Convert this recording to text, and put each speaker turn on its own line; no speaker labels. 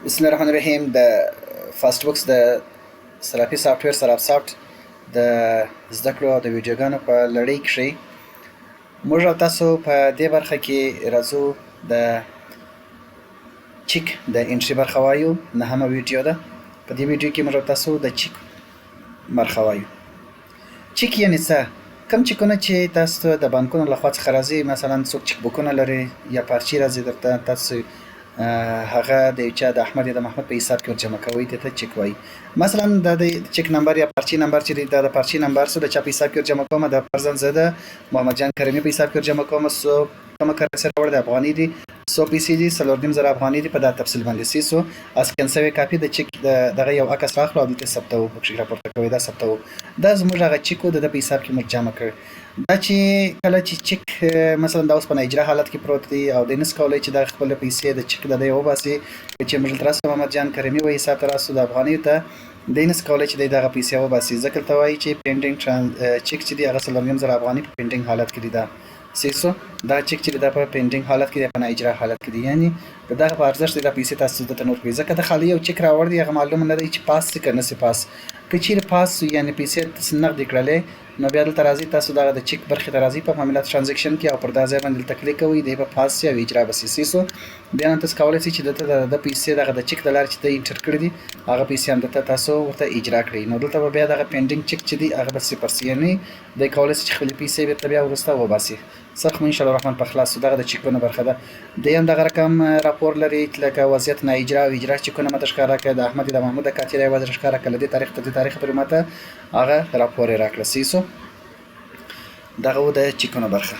بسم الله الرحمن الرحیم. د فاست بوکس د صرافي سافټویر صراف سافټ د زده کړو او د ویډیوګانو په لړۍ کښې موږ او تاسو په دې برخه کې راځو، د چیک د انټري برخه وایو. نهمه ویډیو ده. په دې ویډیو کې موږ او تاسو د چیک برخه وایو. چیک یعنی څه؟ کوم چیکونه چې تاسو ته د بانکونو له خوا څخه راځي، مثلا څوک چیک بوکونه لري یا پارچې راځي درته، تاسو هغه د یو چا د احمد یا د محمد په حساب کې ورجمع کوئ، دې ته چیک وایي. مثلا دا د چیک نمبر یا پارچې نمبر چې دی، دا د پارچې نمبر سو، د چا په حساب کې ورجمع کوم؟ د فرضاً زه د محمد جان کریمي په حساب کې ورجمع کوم. سو کومه کرنسي راوړې د افغانۍ دي، څو پیسې دي؟ 4.5 زره افغانۍ دي. په دا تفصیل باندې سي سو اسکن سوی کاپي د چیک د دغه یو عکس راخلو او دلته ثبتوو، پکښې راپورته کوي. دا ثبتوو، دا زموږ هغه چیک و، د ده په حساب کې موږ جمع کړ. دا چې کله چې چیک مثلا دا اوس په نااجرا حالت کې پروت دی او دی نسي کولی چې دا خپل پیسې د چیک د دی وباسي. که چې موږ دلته راسو، محمد جان کریمي و حساب ته راسو د افغانیو ته، دی نسي کولی چې دی دغه پیسې وباسي، ځکه دلته وایي چې پینډینګ چیک چې دی هغه 4.5 زره افغانۍ په پینډینګ حالت کې دی. دا صحیح سو، دا چیک چې دا په پینډینګ حالت کې دی، په نااجرا حالت کې دی، یعنی د دغه په ارزښت دا پیسې تاسو ته نه ورکوي، ځکه د خالي یو چیک راوړ دی، هغه معلومه نه دی چې پاس سي که نه سي پاس. که چیرې پاس سو، یعنی پیسې تاسو نغدې کړلې، نو بیا دلته راځي تاسو دغه د چیک برخې ته راځي په معاملات ترانزکشن کې او پر دا ځای باندې دلته کلیک کوئ، دی به پاس سي او اجرا به سي. سو بیا نو تاسو کولی شئ چې دلته د پیسې دغه د چیک د لارې چې دی انټر کړي دي، هغه پیسې هم دلته تاسو ورته اجرا کړئ. نو دلته به بیا دغه پینډینګ چیک چې دی هغه به صفر سي، یعنی دی کولی شي چې خپلې پیسې بیرته بیا وروسته وباسي. سرخ مو ان شاء الله الرحمن په خلاص. دغه د چیکونو برخه ده. دی هم دغه رقم راپور لري، لکه وضعیت نه اجرا او اجرا چیکونه ماته ښکاره کړه، د احمد د محمود د کاتې دی ښکاره کړه، له دې تاریخ تر دې تاریخ پورې ماته هغه راپور یې راکړه. صحیح سو، دغه و د چیکونو برخه.